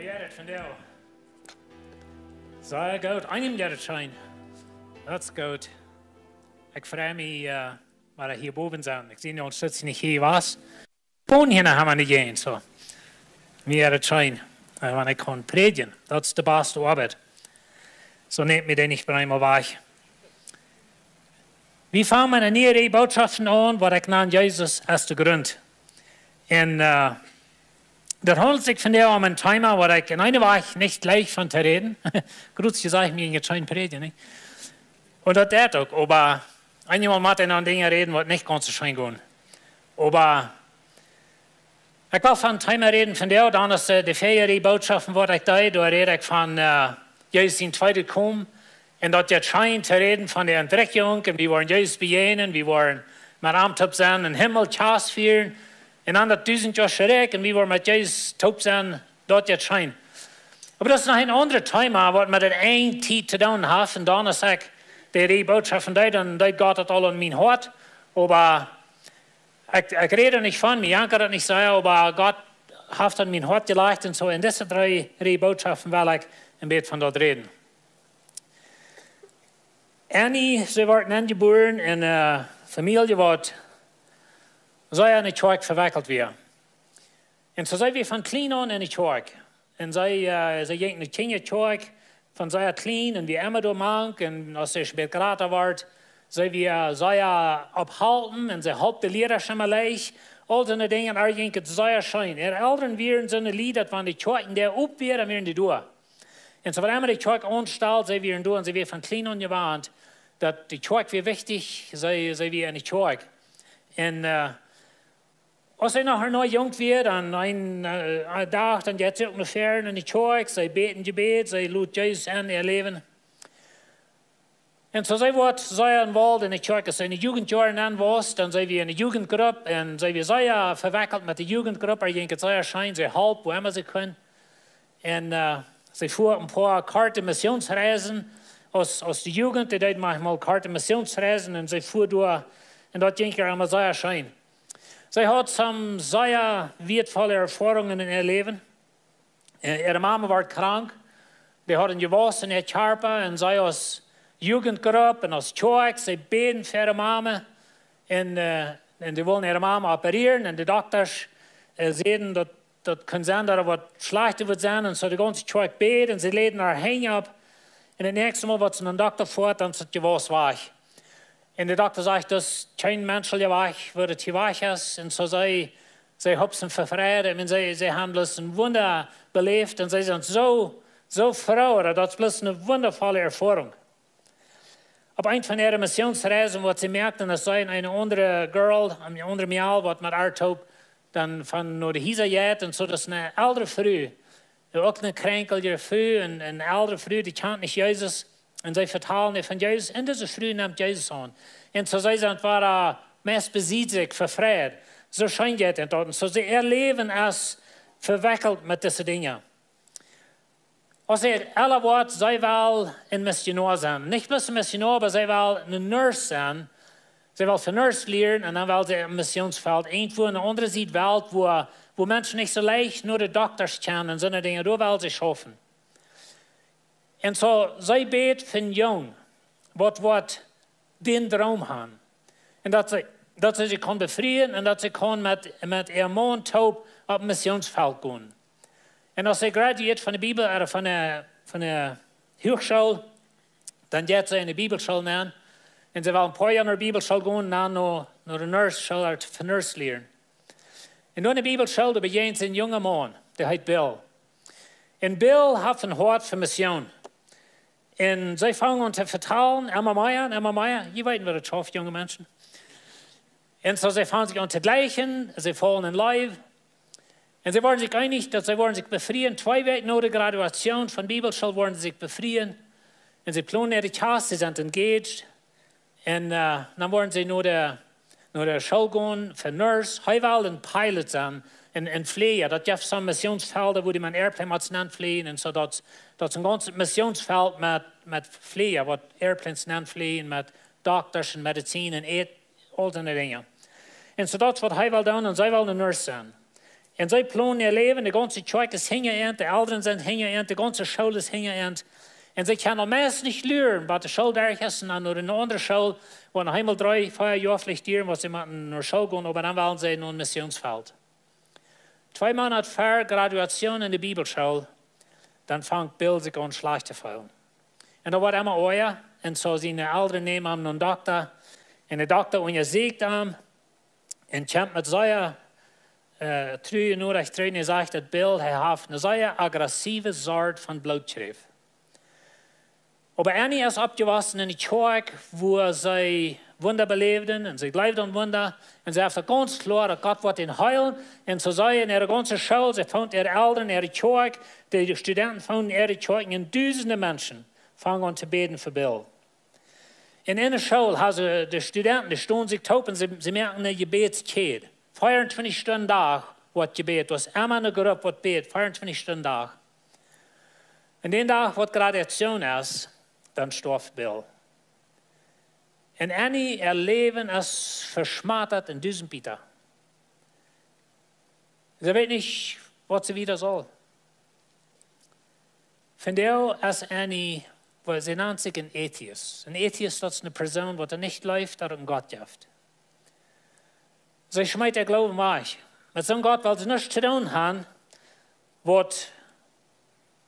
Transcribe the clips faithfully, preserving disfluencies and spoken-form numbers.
Wie jeit et vondoag? Sea goot. Eenem jeit et scheen. Daut es goot. Ekj frei mie, äh, wada hia bowen sennen. Ekj sie nu aunstaut nich hia wia. Bowen hia no Hamburg jeit, soo. Mie jeit et scheen. Äh, wan ekj kaun prädjen. Daut es de baste Oabeit. Soo nämt mie dee nich bie eemol wajch. Wie fangen met eene niee Reaj Bootschoften aun, waut ekj nan Jesus aus de Grunt. Un, äh, daut haundelt sikj vondoag om een Thema, waut ekj en eene Wajch nich jleich von to räden. Groz jesajcht, mie jeit et scheen prädjen, nich? Un daut deit uk, oba eenjemol mott eena aun Dinja räden, waut nich gaunz soo scheen gonen. Oba ekj well von een Thema räden vondoag, dan es, äh, de väaje Reaj Bootschoften, waut ekj deed, doa räd ekj von, äh, Jesus sien tweedet Komen. Un daut jeit scheen to räden von de Entrikjunk, un wie woaren Jesus bejäajnen, wie woaren met am toop sennen, em Himmel Kjast fieren, un dan daut dusent Joa Rikj, un wie woaren met Jesus toop sennen, daut jeit scheen. Oba daut es noch een aundret Thema, waut met de Enjtiet to doonen haft, un dan es ekj de Reaj Bootschoften deed, dan deed Gott daut aul en mien Hoat, oba ekj, ekj räd nich von mie, jankat daut nich soo, oba Gott haft en mien Hoat jelajcht un soo en dise dree Reaj Bootschoften well ekj een bät von daut räden. Annie, see wort enjebuaren en, äh, Famielje, waut sea en de Kjoakj vewekjelt wia. Un soo see wia von kjlien aun en de Kjoakj. Un see, äh, see jinkj no de Kjinjakjoakj von sea kjlien un wia emma doa mank. Un aus see een bät jrata wort, see wia sea oppjeholpen un see holp de Liera emma leicht. Aul soone Dinja, un ar jinkj et sea scheen. Äare Elren wieren soone Lied, daut wan de Kjoakj doa op wia, dan wieren dee doa. Un soo waut emma de Kjoakj aunstalt, see wieren doa un see wia von kjlien aun jewant, daut de Kjoakj wia wichtich, see, see wia en de Kjoakj. Un, äh, aus see noch noch junk wia, dan een, äh, een Dach, dan jeit see uk no väaren en de Kjoakj, see bät een Jebäd, see lot Jesus en äa Läwen. Un soo see wort sea involved en de Kjoakj, aus see en de Jugendjoaren aunwauss, dan see wia en de Jugendgrupp, un see wia sea vewekjelt met de Jugendgrupp, ar jinkj et sea scheen, see holp, wua emma see kunn. Un, äh, see fua een poa korte Missionsreisen, aus, aus de Jugend, dee deed maunchmol korte Missionsreisen, un see fua doa, un daut jinkj ar emma sea scheen. See haud some sea wieetvolle Erfoarungen en äa Läwen. Äh, äare Mama wort krank. Dee haud een Jewauss en äa Kjarpa un see aus Jugendgrupp un aus Kjoakj, see bäden fa äare Mama. Un, äh, un dee wullen äare Mama operieren un de Doktasch, äh, säden, daut, daut kunn sennen, daut doa waut Schlajchtet wudd sennen. Un soo de gaunze Kjoakj bäd un see läden äare Henj opp. Un daut näakjste Mol, waut see no een Dokta foaren, dan es daut Jewauss wajch. Un de Dokta sajcht, daut kjeen Mensch aul wajch, wua daut hia wajch es. Un soo see, see hauden sikj vefreit. Un see, see hauden bloos een Wunda beläft. Un see sent soo, soo froo, daut es bloos eene wundavolle Erfoarunk. Opp eent von äare Missionsreisen, waut see moakten, dan säd see eene aundre Girl, eene aundre Mejal, waut met äa toop dan von no de Hiesa jeit. Un soo, daut es eene eldre Fru, uk eene kranke Fru, un eene eldre Fru, dee kjant nich Jesus. Un see vetalen von Jesus. Un dise Fru nemt Jesus aun. Un soo see sent, wia, äh, meist bie sikj vefreit. Soo scheen jeit et doa. Un soo see äa Läwen es vewekjelt met dise Dinja. Aus see elra wort, see well een Missionoa sennen. Nich bloos een Missionoa, oba see well eene Nurse sennen. See well fa Nurse lieren un dan well see em Missionsfelt, irjentwua en eene aundre Sied Welt, wua, wua Menschen nich soo leicht no de Doktasch kjennen un soone Dinja, doa well see schaufen. Un soo, see bäd fa een Jung, waut, waut dän Droom haud. Un daut see, daut see sikj kunn befrieen un daut see kunn met, met äa Maun toop opp een Missionsfelt gonen. Un aus see gradueet von de Bibel, äh, von de, von de Huachschool, dan jeit see en de Bibelschool nenn. Un see well een poa Joa no de Bibelschool gonen, dan no, no de Nurse-School, äh, fa Nurse lieren. Un doa en de Bibelschool, doa bejäajent see een junga Maun, dee heet Bill. Un Bill haft een Hoat fa Mission. Un see fungen aun to vetalen, emma mea, emma mea. Jie weeten, waut daut schauft, junge Menschen. Un soo, see fungen sikj aun to jlikjen, see fungen en Leew. Un see worden sikj eenich, daut see worden sikj befrieen. Twee Wäakj no de Graduation von Bibelschool worden see sikj befrieen. Un see plonen äare Kjast, see sent engaged. Un, äh, dan worden see no de, no de School gonen fa Nurse. Hee well een Pilot sennen, een, een Fleeja. Daut jeft soone Missionsfelda, wua dee met een Airplane mott nenn fleajen. Un soo daut, daut es een gaunz Missionsfelt met, met Fleeja, waut Airplanes nenn fleajen, met Doktasch un Medizin un Äten, aul soone Dinja. Un soo daut es waut hee well doonen un see well eene Nurse sennen. Un see plonen äa Läwen, de gaunze Kjoakj es hinja an, de Elren sent hinja an, de gaunze School es hinja an. Un see kjennen meist nich luren, waut de School derch es, un dan no eene aundre School, wua noch eemol dree, vea Joa veleicht dieren, waut see motten no School gonen, oba dan wellen see no een Missionsfelt. Twee Moonat ver Graduation en de Bibelschool, dan fangt Bill sikj aun schlajcht to feelen. Un daut woat emma oaja, un soo siene Elren nämen am no een Dokta, un de Dokta unjasieekjt am, un kjemt met sea äh, true Norecht trigj, un hee sajcht, daut Bill, hee haft eene sea aggressive Sort von Blootkjräft. Oba Annie es oppjewossen en eene Kjoakj, wua see Wunda beläwden, un see jleewd aun Wunda, un see haft daut gaunz kloa, daut Gott woat an heelen, un soo see en äare gaunze School, see fungen äare Elren, äare Kjoakj, de Studenten fungen äare Kjoakj, un dusende Menschen fungen aun to bäden fa Bill. Un en de School hauden see, de Studenten, dee stunden sikj toop un see, see moaken eene Jebädskjäd. Veeauntwintich Stunden Dach woat jebät. Daut es emma eene Grupp, waut bät, veeauntwintich Stunden Dach. Un dän Dach, waut Graduation es, dan storf Bill. Un Annie äa Läwen es veschmatat en dusend Bieta. See weet nich, waut see wieda saul. Vondoag es Annie, waut see nant sikj een Atheist. Een Atheist, daut es eene Persoon, waut nich jleeft, daut et een Gott jeft. See schmeet äa Gloowen wajch. Met soon Gott well see nuscht to doonen haben, waut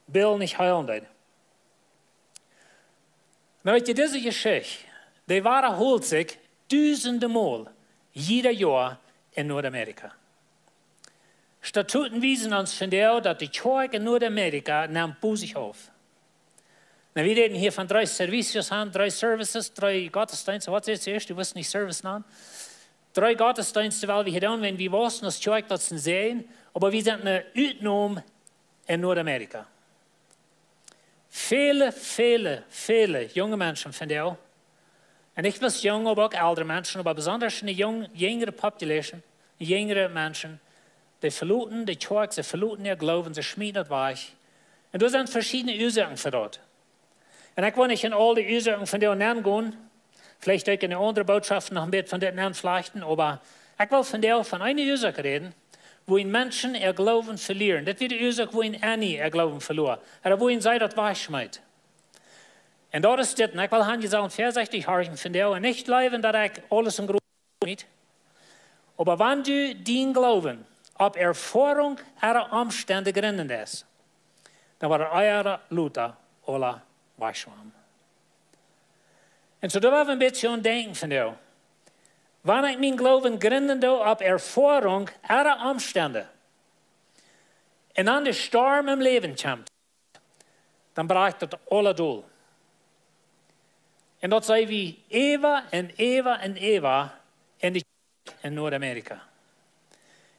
Bill nich heelen deed. Nu weet jie, dise Jeschicht, dee wadaholt sikj dusende Mol jieda Joa en Noadamerika. Statuten wiesen ons vondoag, daut de Kjoakj en Noadamerika nemt bosich auf. Nu, wie räden hia von dree Servicios han, dree Services, dree Gottesdeensten, waut es daut ieeschte? Du wurscht nich Service nanen. Dree Gottesdeensten, wiels wie hia doonen, wan wie wisten, aus Kjoakj daut sien Säajen, oba wie sent eene Utnom en Noadamerika. Väle, väle, väle junge Menschen vondoag, un nich bloos junge, oba uk eldre Menschen, oba besonda eene jung, jinjre Population, jinjre Menschen, dee veloten de Kjoakj, see veloten äa Gloowen, see schmieten daut wajch. Un doa sent veschiedne Uasoaken fa daut. Un ekj well nich en aul de Uasoaken vondoag nenn gonen, veleicht uk en eene aundre Bootschoft noch een bät von dit nenn flajchten, oba ekj well vondoag von eene Uasoak räden, woo Menschen äa Gloowen velieren. Dit wia de Uasoak, woo Annie äa Gloowen veloa. Ooda woo see daut wajchschmeet. Un daut es dit, un ekj well han, jie sellen väasechtich horchen vondoag un nich jleewen, daut ekj aules en Grund schmiet. Oba wan du dienen Gloowen opp Erfoarunk ooda Omstend jrinden deist, dan woat et ea ooda lota aules wajchschwamen. Un soo doa woa wie een bät aun denkjen vondoag. Wan ekj mienen Gloowen jrinden doo opp Erfoarunk ooda Omstend, un dan de Storm em Läwen kjemt, dan brakjt daut aules dol. Un daut seenen wie äwa un äwa un äwa en de, en Noadamerika.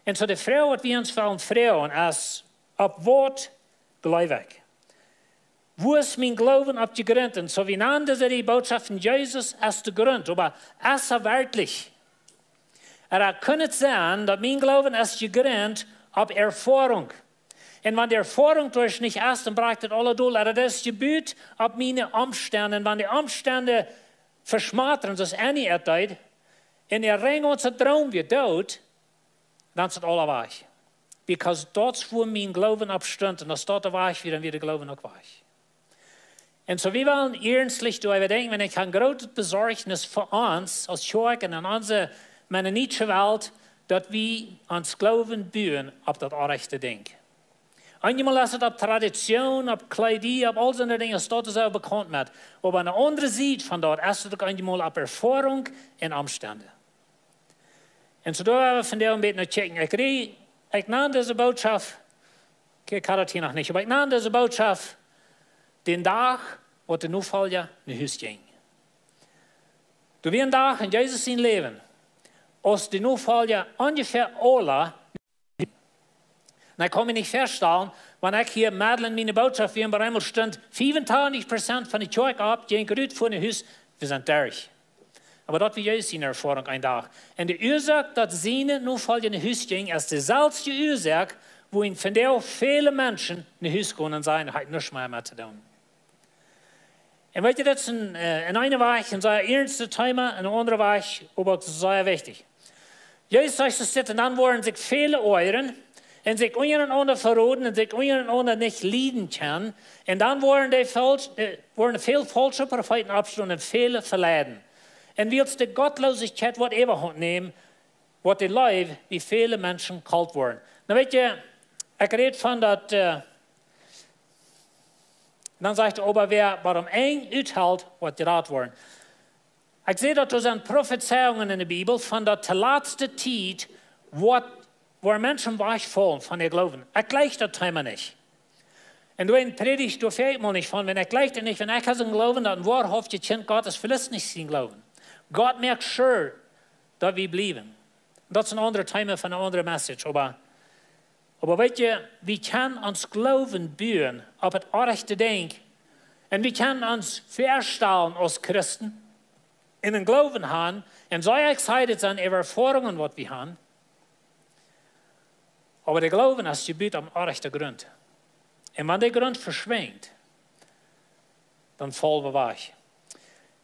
Un soo de Froag, waut wie ons wellen froagen, es: Opp waut jleew ekj? Woo es mien Gloowen opp jegrunt? Un soo wie nanen dise Bootschoft von Jesus aus de Grunt, oba es hee werkjlich? Ooda kaun et sennen, daut mien Gloowen es jegrunt opp Erfoarunk? Un wan de Erfoarunk doa nich es, dan brakjt et aules dol. Ooda daut es jebut opp miene Omstend. Un wan de Omstend veschmatren, soo aus Annie et deed, un äa Rinj, onse Droom wia doot, dan es et aules wajch. Because daut es, wua mien Gloowen opp stunt, un aus daut wajch wia, dan wia de Gloowen uk wajch. Un soo, wie wellen iernstlich doaräwa denkjen, wan ekj ha een grootet Besorjnis fa ons aus Kjoakj un aun onse mennonitische Welt, daut wie ons Gloowen buen opp daut orrajchte Dinkj. Eenjemol es et opp Tradition, opp Kjleeda, opp aul soone Dinja, aus daut soo bekaunt met. Oba aun de aundre Sied von daut es et uk eenjemol opp Erfoarunk un Omstend. Un soo doa woa wie vondoag een bät no kjikjen. Ekj räd, ekj nan dise Bootschoft, ekj, ekj haud daut hia noch nich, oba ekj nan dise Bootschoft dän Dach, waut de Nofolja no Hus jinjen. Doa wia een Dach en Jesus sien Läwen, aus de Nofolja onjefäa aule, un ekj kaun mie nich väastalen, wan ekj hia medden en miene Bootschoft, wua bie eemol stunt, fiefuntachentich Prozent von de Kjoakj opp, jinkj rut, fua no Hus, wie sent derch. Oba daut wia Jesus siene Erfoarunk een Dach. Un de Uasoak, daut siene Nofolja no Hus jinjen, es deselwje Uasoak, wua vondoag väle Menschen no Hus gonen un sajen, haft nuscht mea met to doonen. Un weet jie, daut es een, äh, en eene Wajch een sea iernst Thema, en aundre Wajch oba uk sea wichtich. Jesus sajcht, et sitt, un dan woaren sikj väle oajren, un sikj unjarenaunda veroden un sikj unjarenaunda nich lieden kjennen. Un dan woaren dee faulsch, äh, woaren väl faulsche Profeeten oppstonen un väle veleiden. Un wiels de Gottlosigkeit woat Äwahaunt nämen, woat de Leew bie väle Menschen kolt woaren. Nu weet jie, ekj räd von daut, äh, dan sajcht hee, oba wäa bat aum Enj uthelt, woat jerat woaren. Ekj see daut doa sent Profezeiungen enne Bibel von daut de latste Tiet woat, woa Menschen wajchfaulen von äa Gloowen. Ekj jleich daut Thema nich. Un doa en Prädicht, doa fäl ekj mie nich von, wan ekj jleich daut nich, wan ekj ha sien Gloowen, daut een woarhauftjet Kjint Gottes veleicht nich sien Gloowen. Gott moakt sure, daut wie bliewen. Daut es een aundret Thema von eene aundre Message, oba, oba weet jie, wie kjennen ons Gloowen buen opp daut rajchte Dinkj. Un wie kjennen ons väastalen aus Christen un een Gloowen han un soo excited sennen äwa Erfoarungen, waut wie han. Oba de Gloowen es jebut opp een rajchten Grunt. Un wan de Grunt veschwinjt, dan faulen wie wajch.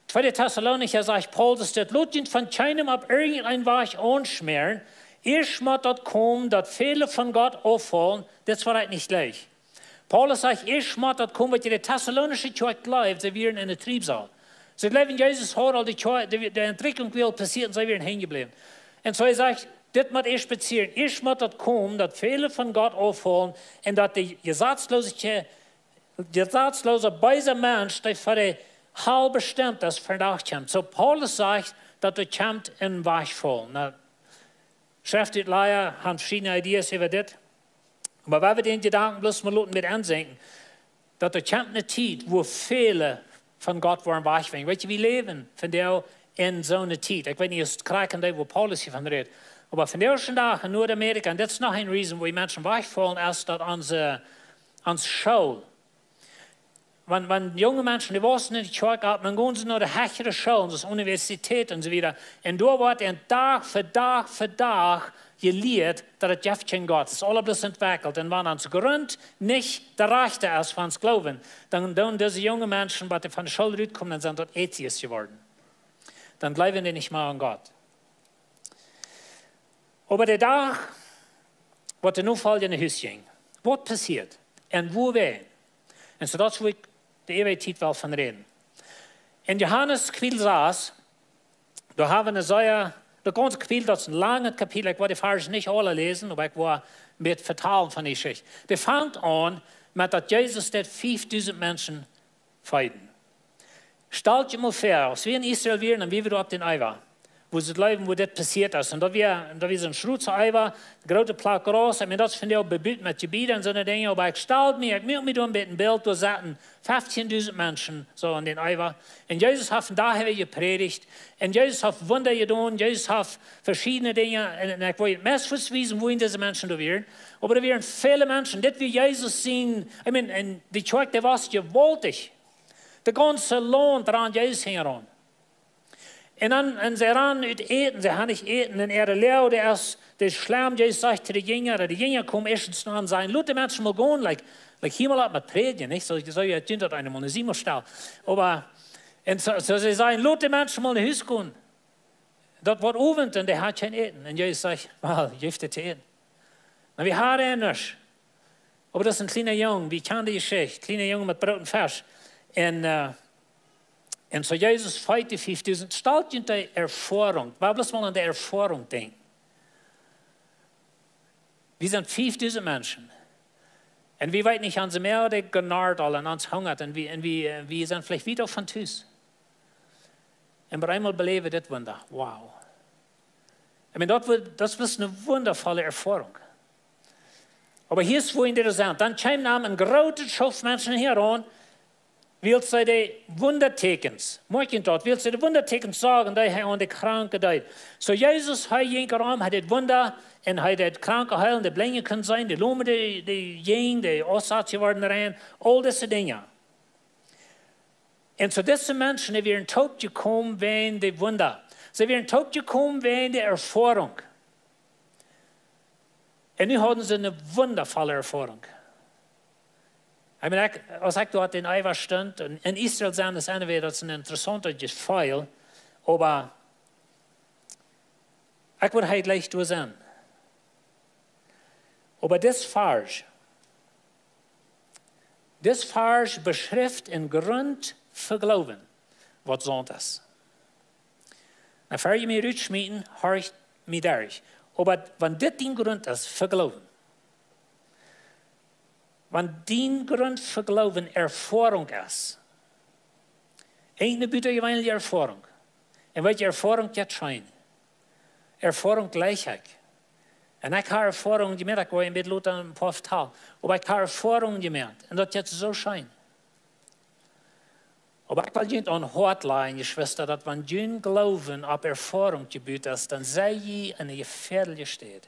Tweede Tessalonicha sajcht Paulus dit: Lot junt von kjeenem opp irjent een Wajch aunschmäaren. Ieescht mott daut komen, daut väle von Gott auffaulen. Dit es waut ekj nich jleich. Paulus sajcht, ieescht mott daut komen, wiels de Tessalonicha Kjoakj jleewd, see wieren enne Triebsal. See jleewden, Jesus haud aul de Kjoakj, de, de Entrückung wia aul passieet un see wieren hanjebläwen. Un soo hee sajcht, dit mott ieescht passieren. Ieescht mott daut komen, daut väle von Gott auffaulen un daut de jesazlooze, jesazloose beese Mensch, dee fa de Hal bestemt es, vondoag kjemt. Soo Paulus sajcht, daut doa kjemt een Wajchfaulen. Nu, Schreftutlaja han veschiedne Ideas äwa dit. Oba wan wie dän Jedanken bloos mol loten met aunseenen, daut doa kjemt eene Tiet, wua väle von Gott woaren wajchwenjen. Weet jie, wie läwen vondoag en soone Tiet. Ekj weet nich, es daut krakjt dee, wua Paulus hia von rät. Oba vondoag dän Dach en Nuadamerika, un daut es noch een reason, wua Menschen wajchfaulen, es daut onse, onse School. Wan, wan junge Menschen, dee wausen enne Kjoakj opp, dan gonen see no de hechre Schoolen, soo aus Universität un soo wieda. Un doa woat een Dach fa Dach fa Dach jelieet, daut et jeft kjeen Gott. Et es aules bloos entwekjelt. Un wan ons Grunt nich de rajchte es fa ons Gloowen, dan doonen dise junge Menschen, waut von de School rutkomen, dan sent daut Atheist jeworden. Dan jleewen dee nich mea aun Gott. Oba de Dach, waut de Nofolja no Hus jinjen, waut passieet un woo wia. Un soo daut es, wua ekj de äwaje Tiet well von räden. En Johanes Kapitel sas, doa ha wie een sea, daut gaunze Kapitel, daut es een langet Kapitel, ekj woa de Varsch nich aule läsen, oba ekj woa een bät vetalen von de Jeschicht. Dee fangt aun met daut Jesus deed fiefdusent Menschen feeden. Stalt junt mol väa, aus wie en Israel wieren, dan wieren wie doa opp dän Eewa, wua see jleewen, wua dit passieet es. Un daut wia, daut wia soon Schrutz Eewa, groote Plakj Graus, ekj meen, daut es vondoag bebut met Jebieda un soone Dinja, oba ekj stald mie, ekj muak mie doa een bät een Bilt, doa saten fefteendusent Menschen soo aun dän Eewa. Un Jesus haft vondoag äwa jeprädicht. Un Jesus haft Wunda jedonen. Jesus haft veschiedne Dinja. Un, un ekj well junt meist wiesen, wua dise Menschen doa wieren. Oba doa wieren väle Menschen. Dit wia Jesus sien, ekj meen, un de Kjoakj, dee wia jewaultich. De gaunze Launt rand Jesus hinjaraun. Un dan, un see ranen ut Äten, see han nich Äten. Un äare Loag, dee es, dee schlem, Jesus sajcht to de Jinja, de Jinja komen ieeschtens no un sajen: Lot de Menschen mol gonen, like, like hia mol opp met prädjen, nich? Soo, soo, jo, daut eena mol ne Siemel stalt. Oba, un soo, soo see sajen: Lot de Menschen mol no Hus gonen. Daut woat Owent un dee han kjeen Äten. Un Jesus sajcht: Well, jeff dee to äten. Nu, wie han nuscht. Oba daut es een kjliena Jung, wie kjanen de Jeschicht, kjliena Jung met Broot un Fesch. Un, äh, un soo Jesus feet de fiefdusent, stalt junt de Erfoarunk, wie bloos mol aun de Erfoarunk denkjen. Wie sent fiefdusent Menschen. Un wie weeten nich, onse Moag, dee gnarrt aul un ons hungat un wie, un wie, äh, wie sent veleicht wiet von Tus. Un opp eemol beläwen wie dit Wunda. Wow. Ekj meen, daut wia, daut wia ne wundavolle Erfoarunk. Oba hia es, wua wie doa sent. Dan kjeem noch een grootet Schoof Menschen hia aun, wiels see de Wundatäkjens, moakjen daut, wiels see de Wundatäkjens sagen, dee hee aun de Kranke deed. Soo Jesus, hee jinkj rom, hee deed Wunda, un hee deed Kranke heelen, de Blinje kunnen seenen, de Lome, dee, dee jinjen, de Aussatsje worden rein, aul dise Dinja. Un soo dise Menschen, dee wieren toopjekomen wäajen de Wunda. See wieren toopjekomen wäajen de Erfoarunk. Un nu hauden see ne wundavolle Erfoarunk. Ekj meen, ekj, aus ekj doa en Eewa stunt, un en Israel sennen es anyway, daut es een interessauntet Jefeel, oba ekj wudd hia jlikj doa sennen. Oba dis Varsch, dis Varsch beschrift een Grunt fa Gloowen, waut soont es. Na, ver jie mie rutschmieten, horcht mie derch. Oba wan dit dien Grunt es fa Gloowen, wan dien Grunt fa Gloowen Erfoarunk es, eene butajeweenelje Erfoarunk. Un weet jie, Erfoarunk jeit scheen. Erfoarunk jleich ekj. Un ekj hab Erfoarunk jemoakt, ekj woa een bät lota een poa vetalen. Oba ekj hab Erfoarunk jemoakt. Un daut jeit soo scheen. Oba ekj well junt aum Hoat lajen, Jeschwista, daut wan jun Gloowen opp Erfoarunk jebut es, dan sie jie en eene jefäadelje Städ.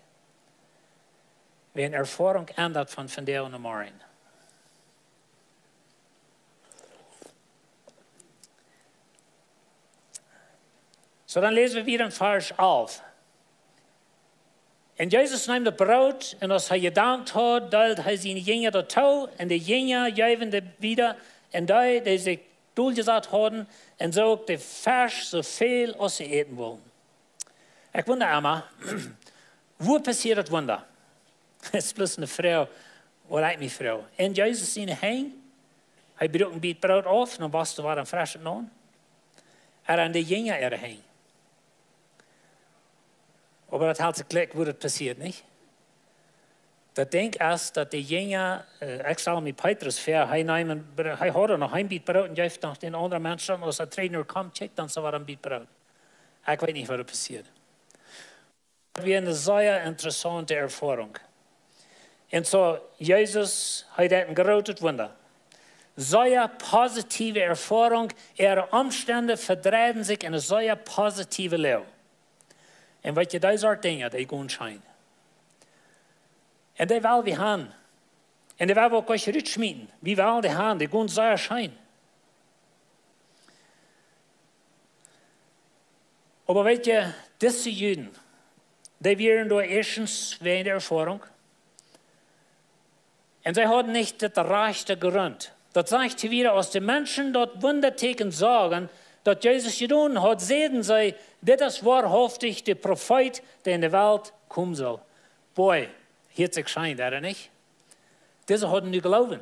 Wiels Erfoarunk endat von vondoag no morjen. Soo, dan läsen wie wieda en Varsch alf. Un Jesus neem daut Broot, un aus hee jedankt haud, deeld hee siene Jinja daut too, un de Jinja jeewen daut wieda aun dee, dee sikj doljesat hauden, un soo uk de Fesch, soo väl aus see äten wullen. Ekj wunda emma, woo passieet daut Wunda? Daut es bloos eene Froag, waut ekj mie froag. En Jesus siene Henj, hee bruak een bät Broot auf, dan wia doa wada een frescha aun. Ooda en de Jinja äare Henj. Oba daut haud sikj jlikj, woo daut passieet, nich? Daut denkj ekj, daut de Jinja, äh, ekj stal mie Petrus väa, hee neem een Br-, hee haud noch een bät Broot un jeef noch dän aundren Mensch, aus hee trigj no kjeem, kjikj, dan soo wia een bät Broot. Ekj weet nich, waut doa passieet. Daut wia eene sea interessaunte Erfoarunk. Un soo, Jesus, hee deed een grootet Wunda. Sea positive Erfoarunk, äare Omstend vedreiden sikj en eene sea positive Loag. Un weet jie, dee Sort Dinja, dee gonen scheen. Un dee well wie han. Un dee well wie uk nich rutschmieten. Wie well dee han, dee gonen sea scheen. Oba weet jie, dise Juden, dee wieren doa ieeschtens wäajen de Erfoarunk. Un see hauden nich daut rajchte Grunt. Daut sajcht hia wieda, aus de Menschen daut Wundatieekjen sagen, daut Jesus jedonen haud, säden see: "Dit es woarhauftich de Profeet, dee en de Welt komen saul." Boy, hieet sikj scheen, ooda nich? Dise hauden nu Gloowen.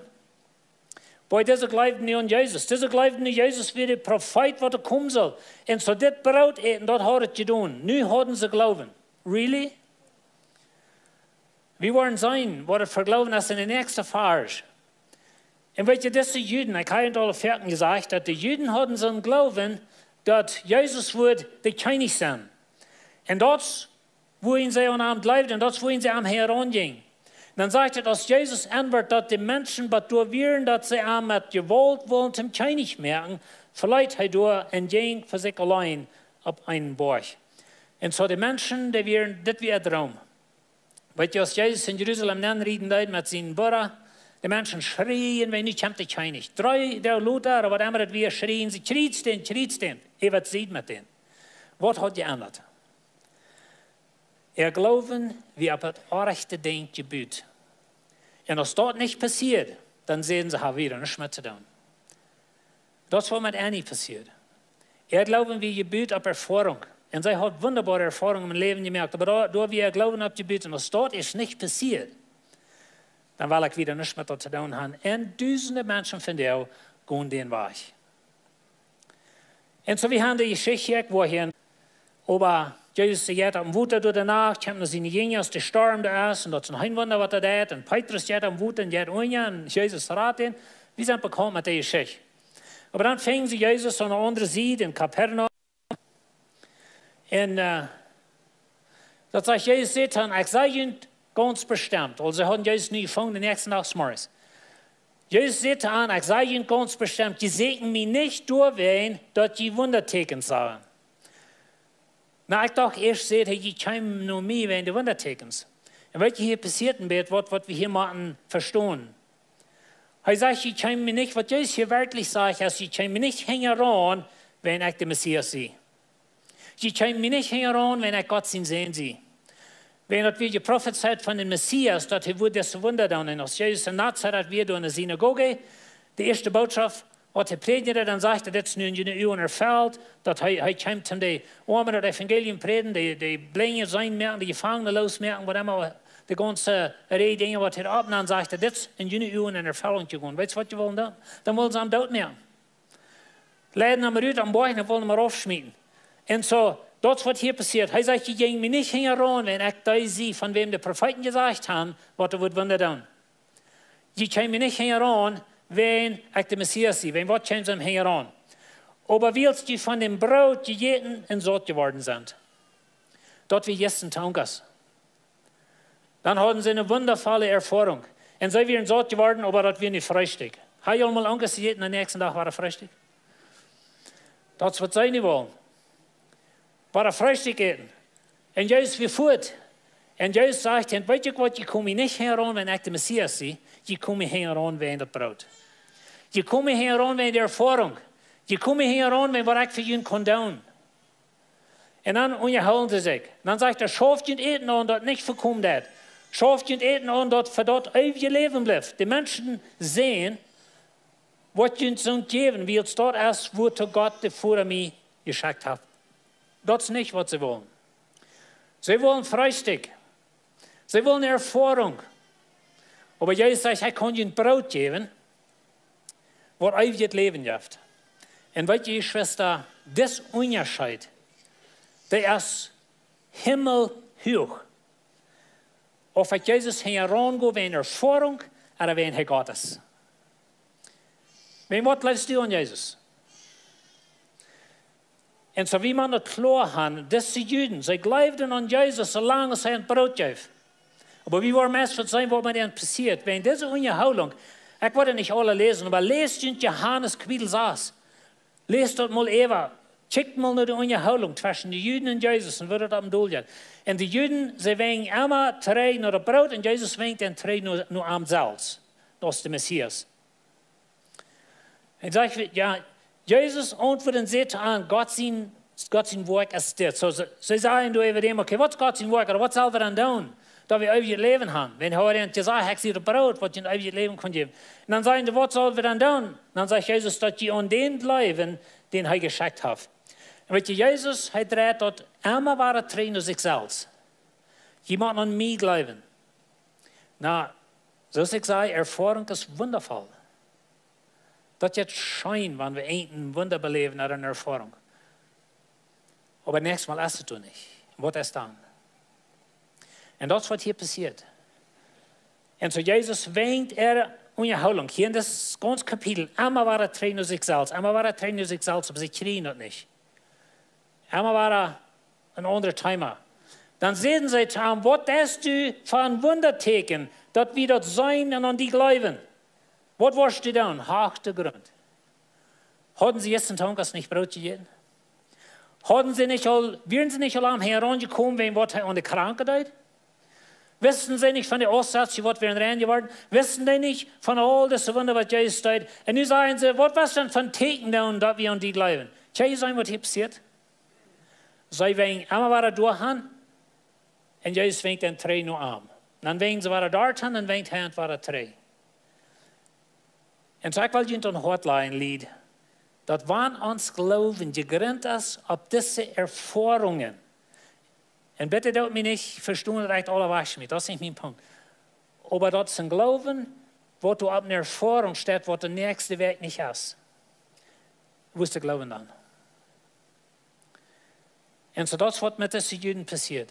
Boy, dise jleewden nu aun Jesus. Dise jleewden nu, Jesus wia de Profeet, waut doa komen saul. Un soo dit Broot äten, daut haud et jedonen. Nu hauden see Gloowen. Really? Wie woaren seenen, waut et fa Gloowen es en de näakjste Varsch. Un weet jie, dise Juden, ekj hab et aul foaken jesajcht, daut de Juden hauden soon Gloowen, daut Jesus wudd de Kjennich sennen. Un daut es wuarom see aun am jleewden, un daut es wuarom see am hinjaraun jinjen. Dan sajcht et, aus Jesus enwort, daut de Menschen bat doa wieren, daut see am met Jewault wullen toom Kjennich moaken, veleet hee doa un jinkj fa sikj auleen opp eenen Boajch. Un soo de Menschen, dee wieren, dit wia äa Droom. Weet jie, aus Jesus en Jerusalem nenrieden deed met sienen Burra, de Menschen schrieejen: "Wan nu kjemt de Kjennich." Dree Doag lota, ooda waut emma daut wia, schrieejen see: "Kjriets dän, kjriets dän." Hee woat sied met dän. Waut haud jeendat? Äa Gloowen wia opp daut rajchte Dinkj jebut. Un aus daut nich passieed, dan säden see: "Hab wie doa nuscht met to doonen." Daut es waut met Annie passieed. Äa Gloowen wia jebut opp Erfoarunk. Un see haud wundaboare Erfoarungen em Läwen jemoakt. Oba doa, doa wia äa Gloowen opp jebut. Un aus daut ieescht nich passieed, dan well ekj wada nuscht met daut to doonen han. Un dusende Menschen vondoag gonen dän Wajch. Un soo, wie han de Jeschicht hia, ekj woa hia, oba Jesus, dee jeit opp daut Wota doa de Nacht, kjemt no siene Jinja, aus de Storm doa es, un daut es een Wunda, waut hee deit, un Petrus jeit opp daut Wota un jeit unja, un Jesus rat am. Wie sent bekaunt met dee Jeschicht. Oba dan finjen see Jesus aun de aundre Sied en Kapernaum. Un, äh, daut sajcht, Jesus säd to an: "Ekj saj junt gaunz bestemt." Aulsoo, see hauden Jesus nu jefungen, de näakjste Nacht zemorjes. Jesus säd to an: "Ekj saj junt gaunz bestemt, jie sieekjen mie nich doawäajen, daut jie Wundatieekjens sagen." Na, ekj docht ieescht, säd hee, jie kjeemen no mie wäajen de Wundatieekjens. Un weet jie, hia passieet een bät waut, waut wie hia motten vestonen. Hee sajcht, jie kjeemen mie nich, waut Jesus hia werkjlich sajcht, es: "Jie kjeemen mie nich hinjaraun, wäajen ekj de Messias sie." Jie kjeemen mie nich hinjaraun, wäajen ekj Gott sien Sän sie. Wäajen daut wia jeprofezeit von dän Messias, daut hee wudd dise Wunda doonen. Un aus Jesus en Nazaret wia, doa en de Sinagoge, de ieeschte Botschaft, waut hee prädjde, dan sajcht hee: "Dit es nu en june Uagen erfelt", daut hee, hee kjeem toom de Oame daut Evangelium prädjen, de, de Blinje seenen moaken, de Jefangne loosmoaken, waut emma, de gaunze Rieej Dinja waut hee opp, dan sajcht hee: "Dit es en june Uagen en Erfellunk jegonen." Weetst waut jie wullen doonen? Dan wullen see am dootmoaken. Leiden am rut aum Boajch un wullen am raufschmieten. Un soo, daut es waut hia passieet. Hee sajcht: "Jie jinjen mie nich hinjaraun, wan ekj dee sie, von wäm de Profeeten jesajcht haben, waut hee wudd Wunda doonen. Jie kjeemen mie nich hinjaraun, wan ekj de Messias sie. Wan waut kjeemen see am hinjaraun? Oba wiels jie von däm Broot jejäten un saut jeworden sent." Daut wia jistren to onkas. Dan hauden see eene wundafolle Erfoarunk. Un see wieren saut jeworden, oba daut wia nu Freestikj. Hab jie aul mol onkas jejäten, dän näakjsten Dach wia Freestikj? Daut es waut see nu wullen. Wia Freestikj äten. Un Jesus wia fuat. Un Jesus sajcht: "Un weet jie waut, jie komen mie nich hinjaraun, wan ekj de Messias sie. Jie komen mie hinjaraun wäajen daut Broot. Jie komen mie hinjaraun wäajen de Erfoarunk. Jie komen mie hinjaraun wäajen waut ekj fa junt kunn doonen." Un dan unjahoolen see sikj. Dan sajcht hee: "Schauft junt Äten aun, daut nich vekomen deit. Schauft junt Äten aun, daut fa daut eewje Läwen blift. De Menschen seenen, waut junt sull jäwen, wiels daut es, wuatoo Gott de Voda mie jeschekjt haft." Daut es nich waut see wullen. See wullen Freestikj. See wullen Erfoarunk. Oba Jesus sajcht: "Ekj kaun junt Broot jäwen, waut eewjet Läwen jeft." Un weet jie, Jeschwista, dis Unjascheet, dee es himmelhuach. Auf ekj Jesus hinjaraun go wäajen Erfoarunk ooda wäajen hee Gott es. Wäajen waut jleefst du aun Jesus? Un soo, wie motten daut kloa haben, dise Juden, see jleewden aun Jesus, soo lang aus hee an Broot jeef. Oba wie woaren meist waut seenen, waut met an passieet. Wäajen dise Unjahoolunk, ekj woa nich aule läsen, oba läst junt Johanes Kapitel sas. Läst daut mol äwa. Kjikjt mol no de Unjahoolunk tweschen de Juden un Jesus un woo daut aum Deel jeit. Un de Juden, see wenjen emma trigj no daut Broot un Jesus wenjt dan trigj no, no am selfst, aus de Messias. Un sajcht, jo, Jesus auntwuat un säd to an: "Gott sien, Gott sien Woakj es dit." Soo, see, see sajen doa äwa däm: "Okay, waut es Gott sien Woakj? Ooda waut sell wie dan doonen, daut wie eewjet Läwen haben?" Wan hee haud jesajcht: "Ekj sie daut Broot, waut junt eewjet Läwen kaun jäwen." Un dan sajen see: "Waut sell wie dan doonen?" Dan sajcht Jesus: "Daut jie aun dän jleewen, dän hee jeschekjt haft." Un weet jie, Jesus, hee dreit daut emma wada trigj no sikj selfst. Jie motten aun mie jleewen. Na, soo aus ekj säd, Erfoarunk es wundafoll. Daut jeit scheen, wan wie een Wunda beläwen ooda eene Erfoarunk. Oba näakjstet Mol es et doa nich. Waut es dan? Un daut es waut hia passieet. Un soo Jesus wenjt äare Unjahoolunk. Hia en dit gaunze Kapitel, emma wada trigj no sikj selfst. Emma wada trigj no sikj selfst, oba see kjrieen daut nich. Emma wada een aundret Thema. Dan säden see to am: "Waut deist du fa een Wundatieekjen, daut wie daut seenen un aun die jleewen? Waut woascht du doonen?" Hoachtje Grunt. Hauden see jistren to onkas nich Broot jejäten? Hauden see nich aul, wieren see nich aul aum Herr aunjekomen, wäajen waut hee aun de Kranke deed? Wisten see nich von de Aussätzje, waut wieren rein jeworden? Wisten see nich von aul dise Wunda, waut Jesus deed? Un nu sajen see: "Waut woascht du dan fa een Tieekjen doonen, daut wie aun die jleewen?" Kjenn jie seenen, waut hia passieet? See wenjen emma wada doahan. Un Jesus wenjt dan trigj no am. Dan wenjen see wada doahan un wenjt hee wada trigj. Un soo, ekj well junt aum Hoat lajen, Lied, daut wan ons Gloowen jegrunt es opp dise Erfoarungen. Un bitte doot mie nich vestonen, daut ekj aules wajchschmiet. Daut es nich mien Punkt. Oba daut es een Gloowen, waut doa opp eene Erfoarunk steit, waut de näakjste Wäakj nich es. Woo es de Gloowen dan? Un soo, daut es waut met dise Juden passieet.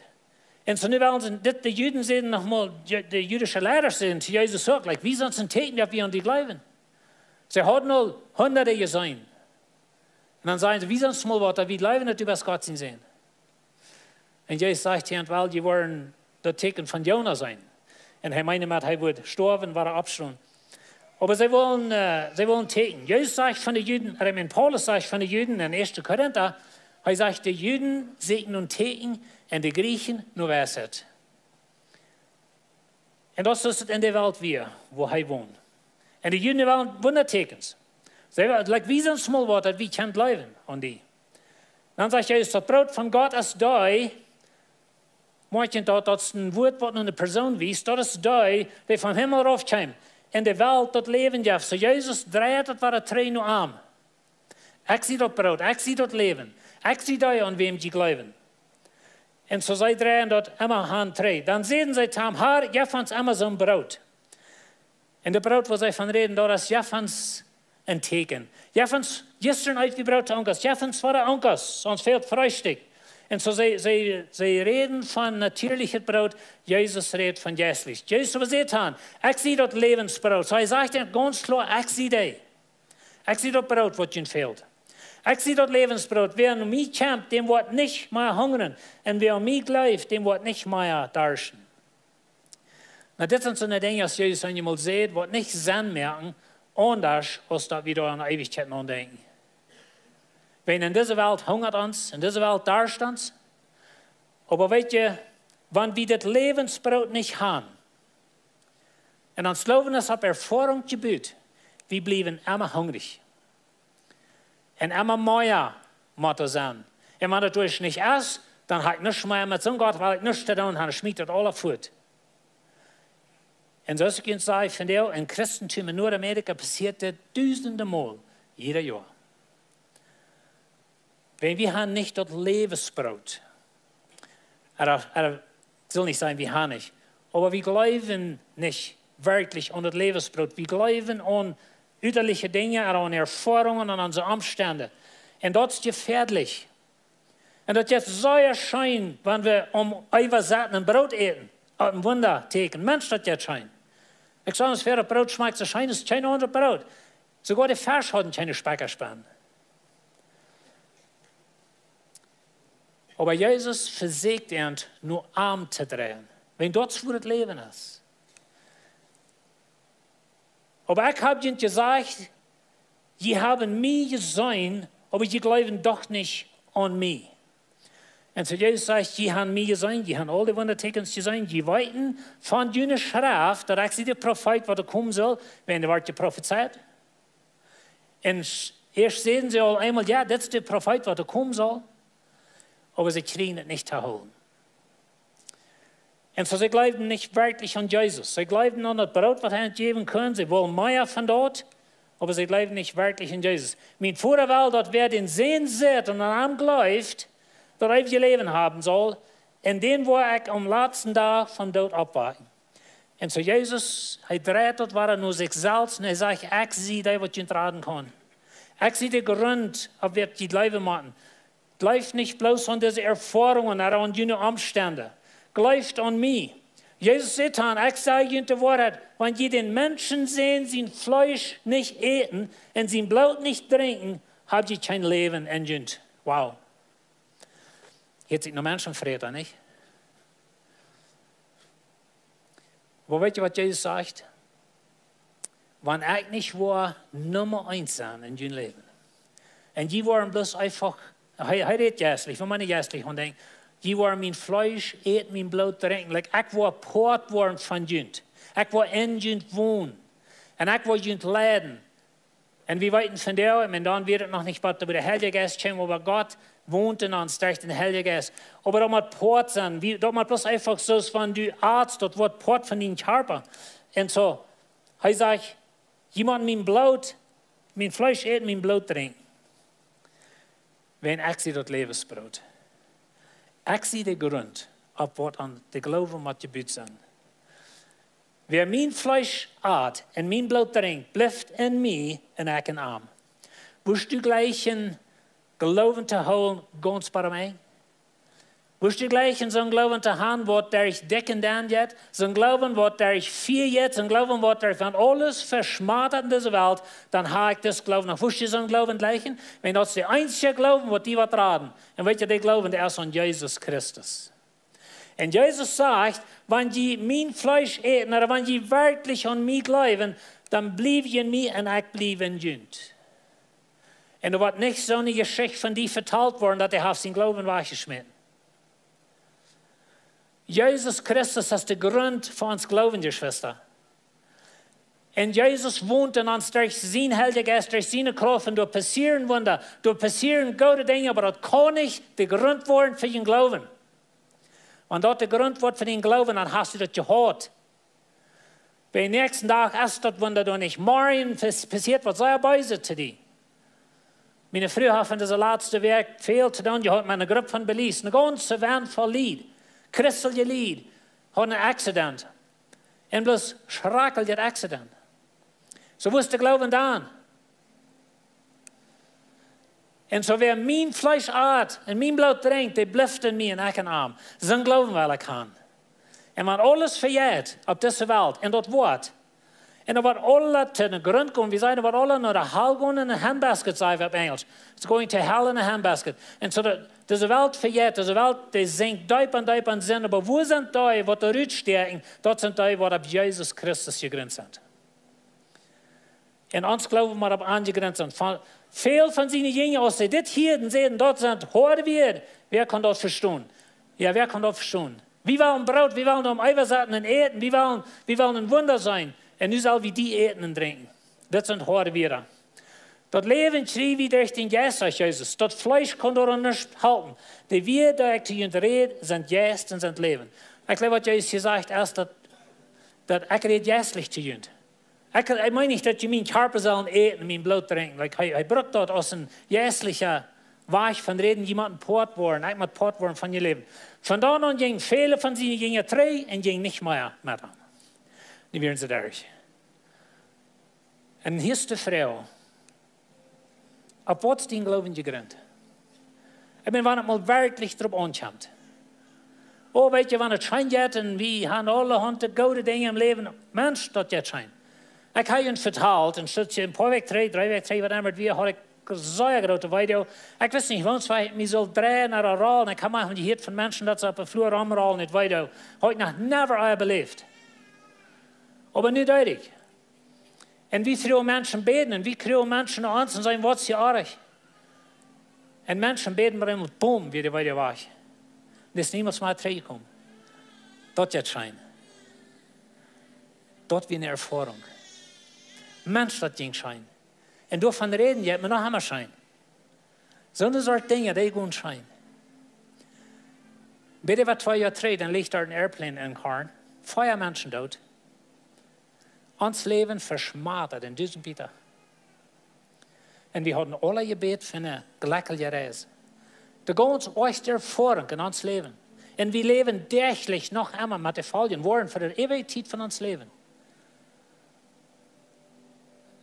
Un soo, nu wellen see, dit, de Juden säden noch mol, Ju-, de jüdische Leida säden to Jesus uk, like: "Wies ons een Tieekjen, daut wie aun die jleewen." See hauden aul Wunda jeseenen. Un dan sajen see: "Wies ons mol waut, daut wie jleewen, daut du best Gott sien Sän." Un Jesus sajcht: "Jie well, jie woaren daut Tieekjen von Jona seenen." Un hee meent met, hee wudd stoawen, wada oppstonen. Oba see wullen, äh, see wullen Tieekjen. Jesus sajcht von de Juden, ooda ekj meen, Paulus sajcht von de Juden en Ieeschte Korinta, hee sajcht, de Juden sieekjen no Tieekjen un de Griechen no Weisheit. Un daut es daut en de Welt wia, wua hee wond. Un de Juden wullen Wundatieekjens. See wullen, like: "Wies ons mol waut, daut wie kjennen jleewen aun die." Dan sajcht Jesus: "Daut Broot von Gott es dee," moakt daut, daut es een Wuat, waut no eene Persoon wiest, "daut es dee, dee vom Himmel rauf kjeem, en de Welt daut Läwen jeft." Soo Jesus dreit daut wada trigj no am. "Ekj sie daut Broot, ekj sie daut Läwen, ekj sie dee, aun wäm jie jleewen." Un soo see dreien daut emma han trigj. Dan säden see to am: "Herr, jeff ons emma soon Broot." Un daut Broot, wua see von räden, daut es: "Jeff ons een Tieekjen. Jeff ons, jistren eet wie Broot to Onkost, jeff ons wada Onkost, ons fält Freestikj." Un soo see, see, see räden von natieelichet Broot, Jesus rät von jeistlich. Jesus oba säd to an: "Ekj sie daut Läwensbroot." Soo hee sajcht daut gaunz kloa: "Ekj sie dee. Ekj sie daut Broot, waut junt fält. Ekj sie daut Läwensbroot. Wäa no mie kjemt, däm woat nich mea hungren. Un wäa aun mie jleeft, däm woat nich mea darschten." Nu, dit sent soone Dinja, aus Jesus eenjemol säd, waut nich Senn moaken, aundasch aus daut wie doa aun Eewichkjeit aundenkjen. Wan en dise Welt hungat ons, en dise Welt darscht ons. Oba weet jie, wan wie dit Läwensbroot nich han, un ons Gloowen es opp Erfoarunk jebut, wie bliewen emma hungrich. Un emma mea mott doa sennen. Un wan daut doa nich es, dan ha ekj nuscht mea met soon Gott, well ekj nuscht to doonen han, schmiet daut aula fuat. Un soo aus ekj junt säd, vondoag em Christentum en Nuadamerika passieet dit dusende Mol, jieda Joa. Wan wie han nich daut Läwensbroot, ooda, ooda, ekj well nich sajen, wie han nich, oba wie jleewen nich werkjlich aun daut Läwensbroot. Wie jleewen aun utaliche Dinja, ooda aun Erfoarungen, aun onse Omstend. Un daut es jefäadlich. Un daut jeit sea scheen, wan wie om Eva saten un Broot äten, aus een Wundatieekjen. Mensch, daut jeit scheen. Ekj saj ons, daut Broot schmakjt soo scheen aus kjeen aundret Broot. Soogoa de Fesch hauden kjeene Speckaspenen. Oba Jesus vesieekjt an no am to dreien. Wan daut es, wua daut Läwen es. Oba ekj hab junt jesajcht, jie haben mie jeseenen, oba jie jleewen doch nich aun mie. Un soo Jesus sajcht: "Jie haben mie jeseenen, jie haben aul de Wundatieekjens jeseenen, jie weeten von june Schreft, daut ekj sie de Profeet, waut doa komen saul, wan doa wort jeprofezeit." Un s-, ieescht säden see aul eemol: "Jo, dit es de Profeet, waut doa komen saul." Oba see kjrieen et nich to hoolen. Un soo, see jleewden nich werkjlich aun Jesus. See jleewden aun daut Broot, waut hee an jäwen kunn. See wullen mea von daut, oba see jleewden nich werkjlich aun Jesus. Mien Voda well, daut wäa dän Sän sitt un aun am jleeft, daut eewje Läwen haben saul. Un dän woa ekj aum latsten Dach vom Doot oppwakjen. Un soo Jesus, hee dreit daut wada no sikj selfst un hee sajcht: "Ekj sie dee, waut junt raden kaun. Ekj sie de Grunt, opp waut jie jleewen motten. Jleeft nich bloos aun dise Erfoarungen ooda aun june Omstend. Jleeft aun mie." Jesus säd dan: "Ekj saj junt de Woarheit, wan jie dän Menschensän sien Fleesch nich äten un sien Bloot nich drinkjen, hab jie kjeen Läwen en junt." Wow. Hieet sikj no Menschenfräta, nich? Oba weet jie, waut Jesus sajcht? Wan ekj nich woa Numma eent sennen en jun Läwen, un jie woaren bloos eefach, hee, hee rät jeistlich, von miene jeistlich aun denkj, jie woaren mien Fleesch äten, mien Bloot drinkjen, like, ekj woa Poat woaren von junt. Ekj woa en junt wonen. Un ekj woa junt leiden. Un wie weeten vondoag, un dan wia et noch nich, waut de Heilje Jeist kjeem, oba Gott wont en ons derch dän Heiljen Jeist. Oba daut mott Poat sennen, wie, daut mott bloos eefach soo aus wan du atst, daut woat Poat von dien Kjarpa. Un soo, hee sajcht: "Jie motten mien Bloot, mien Fleesch äten, mien Bloot drinkjen. Wan ekj sie daut Läwensbroot. Ekj sie de Grunt, opp waut aun de Gloowen mott jebut sennen. Wäa mien Fleesch at un mien Bloot drinkjt, blift en mie un ekj en am." Wurscht du jleichen Gloowen to hoolen, gaunz bie mie? Wurscht du jleichen soon Gloowen to han, waut derch dikj un denn jeit, soon Gloowen, waut derch Fia jeit, soon Gloowen, waut derch, wan aules veschmatat en dise Welt, dan ha ekj dis Gloowen noch. Wurscht du soon Gloowen jleichen? Wan daut es de eensje Gloowen, waut die woat raden. Un weet jie, de Gloowen, dee es aun Jesus Christus. Un Jesus sajcht: "Wan jie mien Fleesch äten, ooda wan jie werkjlich aun mie jleewen, dan bliew jie en mie un ekj bliew en junt." Un doa woat nich soone Jeschicht von die vetalt woaren, daut dee haft sienen Gloowen wajchjeschmäten. Jesus Christus es de Grunt fa ons Gloowen, Jeschwista. Un Jesus wont en ons derch sienen Heiljen Jeist, derch siene Krauft, un doa passieren Wunda, doa passieren goode Dinja, oba daut kaun nich de Grunt woaren fa dien Gloowen. Wan daut de Grunt woat fa dien Gloowen, dan hast du daut jehaut. Biem näakjsten Dach es daut Wunda doa nich. Morjen pas-, passieet waut sea beeset to die. Miene Fru haft en dise latste Wäakj väl to doonen jehaut met eene Grupp von Belize, eene gaunze Van voll Lied, christelje Lied, haud een Accident. Un bloos schrakjlich Accident. Soo wia de Gloowen dan. Un soo wäa mien Fleesch at un mien Bloot drinkjt, dee blift en mie un ekj en am. Soon Gloowen well ekj han. Un wan aules vejeit opp dise Welt, un daut woat, un daut woat aula to dän Grunt gonen, wie sajen, daut woat aula no de Hal gonen en een handbasket, saj wie opp Enjelsch. It's going to hell in a handbasket. Un soo daut, dise Welt vejeit, dise Welt, dee sinkjt deep un deep en Sind, oba wua sent dee, waut doa rutstäakjen? Daut sent dee, waut opp Jesus Christus jegrunt sent. Un ons Gloowen mott opp an jegrunt sennen. Von, väl von siene Jinja, aus see dit hieeden, säden: "Daut sent hoade Wieed. Wäa kaun daut vestonen?" Jo, wäa kaun daut vestonen? Wie wellen Broot, wie wellen om äwasaten un äten, wie wellen, wie wellen een Wunda seenen. Un nu sell wie die äten un drinkjen. Daut sent hoade Wieed. Daut Läwen kjrie wie derch dän Jeist, sajcht Jesus. Daut Fleesch kaun doaraun nuscht halpen. De Wieed, dee ekj to junt räd, sent Jeist un sent Läwen. Ekj jleew, waut Jesus hia sajcht, es daut, daut ekj räd jeistlich to junt. Ekj, ekj meen nich, daut jie mien Kjarpa sellen äten un mien Bloot drinkjen. Like, hee, hee brukt daut aus een jeistlicha Wajch von räden, jie motten Poat woaren, ekj mott Poat woaren von jun Läwen. Von doa aun jinjen väle von siene Jinja trigj un jinjen nich mea met am. Dee wieren soo derch. Un hia es de Froag: Opp waut es dien Gloowen jegrunt? Ekj meen, wan et mol werkjlich doaropp aunkjemt. Oh, weetst du, wan et scheen jeit un wie haben aulahaunt goode Dinja em Läwen, Mensch, daut jeit scheen. Ekj hab junt vetalt, een Stootje, een poa Wäakj trigj, dree Wäakj trigj, waut emma, wie haud ekj sea groote Weedoag. Ekj wist nich, woo ekj mie sull dreien ooda rollen. Ekj hab mau jehieet von Menschen, daut see opp de Flua romrollen, daut Weedoag. Haud ekj noch never ea beläft. Oba nu deed ekj. Un wie froagen Menschen bäden, un wie kjrieen Menschen no ons un sajen: "Waut es hia oajch?" Un Menschen bäden, oba emol, boom, wia dee wada wajch. Un es niemols mea trigjjekomen. Daut jeit scheen. Daut wia eene Erfoarunk. Mensch, daut jinkj scheen. Un doavon räden, jeit mie noch emma scheen. Soone Sort Dinja, dee gonen scheen. Bie de waut twee Joa trigj, dan leech doa een Airplane en Karn. Vea Menschen doot. Ons Läwen veschmatat en dusent Bieta. Un wie hauden aule jebät fa eene jlekjelje Reis. De gaunz oajchste Erfoarunk en ons Läwen. Un wie läwen däachlich noch emma met de Foljen, woaren fa de eewje Tiet von ons Läwen.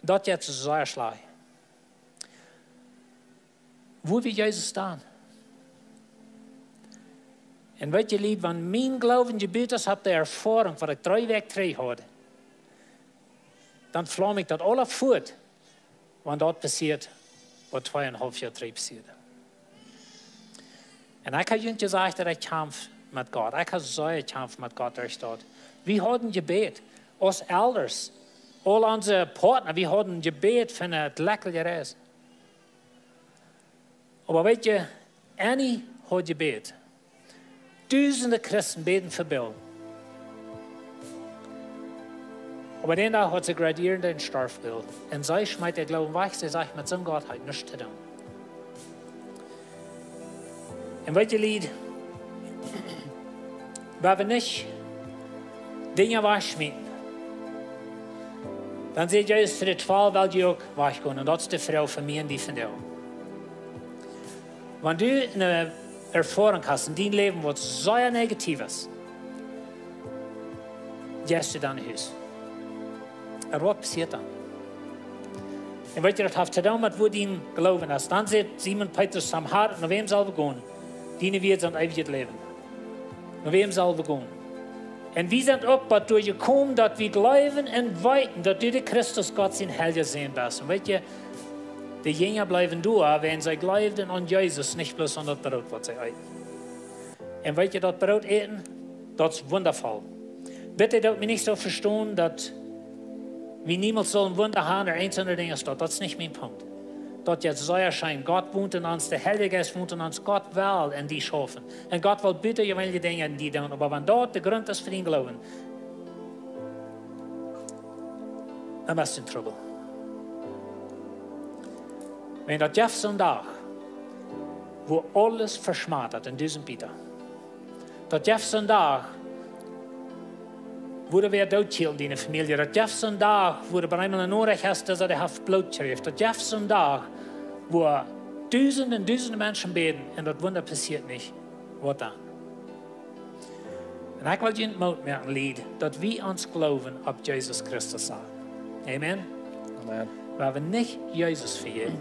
Daut jeit sea schlajcht. Wua wia Jesus dan? Un weetst du, Lied, wan mien Gloowen jebut es opp de Erfoarunk, waut ekj dree Wäakj trigj haud, dan flaum ekj daut aula fuat, wan daut passieet, waut twee un een haulf Joa trigj passieed. Un ekj hab junt jesajcht, daut ekj kjamf met Gott. Ekj hab sea jekjamft met Gott derch daut. Wie hauden jebät, aus Elders, aul onse Poatna, wie hauden jebät fa eene jlekjelje Reis. Oba weetst du, Annie haud jebät. Dusende Christen bäden fa Bill. Oba dän Dach haud see graduieren dän Storf Bill. Un see schmeet äa Gloowen wajch, see sajcht: "Met soon Gott hab ekj nuscht to doonen." Un weetst du, Lied, wan wie nich Dinja wajchschmieten, dan sajcht Jesus to de Twalw: "Well jie uk wajchgonen?" Un daut es de Froag fa mie un die vondoag. Wan du eene Erfoarunk hast en dien Läwen, waut sea negativ es, jeist du dan no Hus? Un waut passieet dan? Un weetst du, daut haft to doonen met wua dien Gloowen es. Dan sajcht Simon Petrus to am: "Herr, no wäm sell wie gonen? Diene Wieed sent eewjet Läwen. No wäm sell wie gonen?" Un wie sent uk bat doa jekomen, daut wie jleewen un weeten, daut du de Christus, Gott sien heilja Sän best. Un weetst du, de Jinja bleewen doa, wiels see jleewden aun Jesus, nich bloos aun daut Broot, waut see eeten. Un weetst du, daut Broot äten, daut es wundavoll. Bitte doot mie nich soo vestonen, daut wie niemols sellen Wunda haben, ooda eent aundret Dinkj es daut. Daut es nich mien Punkt. Daut jeit sea scheen. Gott wont en ons, de Heilje Jeist wont en ons, Gott well en die schaufen. Un Gott well butajeweenelje Dinja en die doonen. Oba wan daut de Grunt es fa dien Gloowen, dan best du en Trubbel. Wan daut jeft soon Dach, wua aules veschmatat en dusent Bieta. Daut jeft soon Dach, wua wäa doot es en diene Famielje. Daut jeft soon Dach, wua du bie eemol eene Norecht hast, daut dee haft Bloot jekjräajen. Daut jeft soon Dach, wua Dusende un dusende Menschen bäden un daut Wunda passieet nich. Waut dan? Un ekj well junt Moot moaken, Lied, daut wie ons Gloowen opp Jesus Christus saten. Amen. Amen. Wie haben nich Jesus vejäten.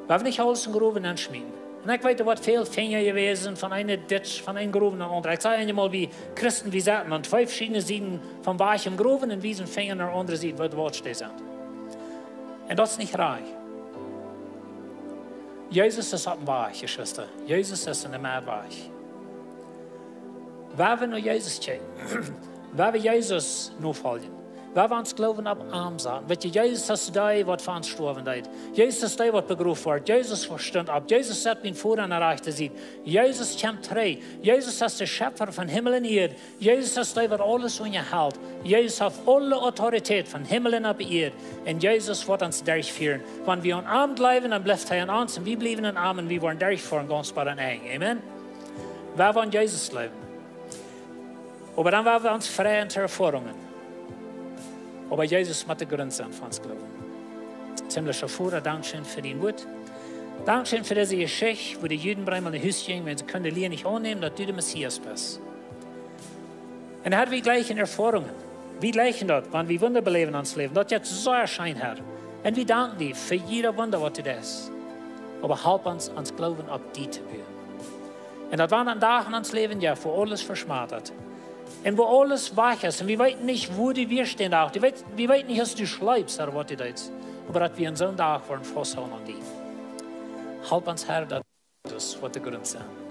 Wie haben nich aules em Growen enschmieten. Un ekj weet, doa woat väl Finja jewäsen von eene Ditsch, von een Growen no aundre. Ekj säd eenmol, wie Christen, wie saten aun twee veschiedne Sieden vom Wajch em Growen un wiesen Finja no aundre Sied, wua de Waut steit. Un daut es nich rajcht. Jesus es opp dän Wajch, Jeschwista. Jesus es en de Medd Wajch. Wan wie no Jesus kjikjen, wan wie Jesus nofoljen, wan wie ons Gloowen opp am saten. Weet jie, Jesus es dee, waut fa ons stoawen deed. Jesus es dee, waut begroft wort. Jesus stunt opp. Jesus sat biem Voda aun de rajchte Sied. Jesus kjemt trigj. Jesus es de Schepfa von Himmel un Ieed. Jesus es dee, waut aules unjahelt. Jesus haft aule Autoritäet von Himmel un opp Ieed. Un Jesus woat ons derchfieren. Wan wie aun am jleewen, dan blift hee aun ons un wie bliewen aun am un wie woaren derchfoaren gaunz bat aum Enj. Amen. Wan wie aun Jesus jleewen. Oba dan woa wie ons freien to Erfoarungen. Oba Jesus mott de Grunt sennen fa ons Gloowen. Himlischa Voda, dankscheen fa dien Wuat. Dankscheen fa dise Jeschicht, wua de Juden breemol no Hus jinjen, wiels see kunnen de Lia nich aunnämen, daut du de Messias best. Un Herr, wie jlikjen Erfoarungen. Wie jlikjen daut, wan wie Wunda beläwen en ons Läwen. Daut jeit sea scheen, Herr. Un wie danken die fa jieda Wunda, waut du deist. Oba help ons, ons Gloowen opp die to buen. Un daut wan een Dach en ons Läwen jeit, wua aules veschmatat. Un wua aules wajch es. Un wie weeten nich, wua du woascht dän Dach. Wie weeten, wie weeten nich, aus du schliepst, Herr, waut du deist. Oba daut wie aun soon Dach woaren fausthoolen aun die. Help ons, Herr, daut Jesus woat de Grunt sennen.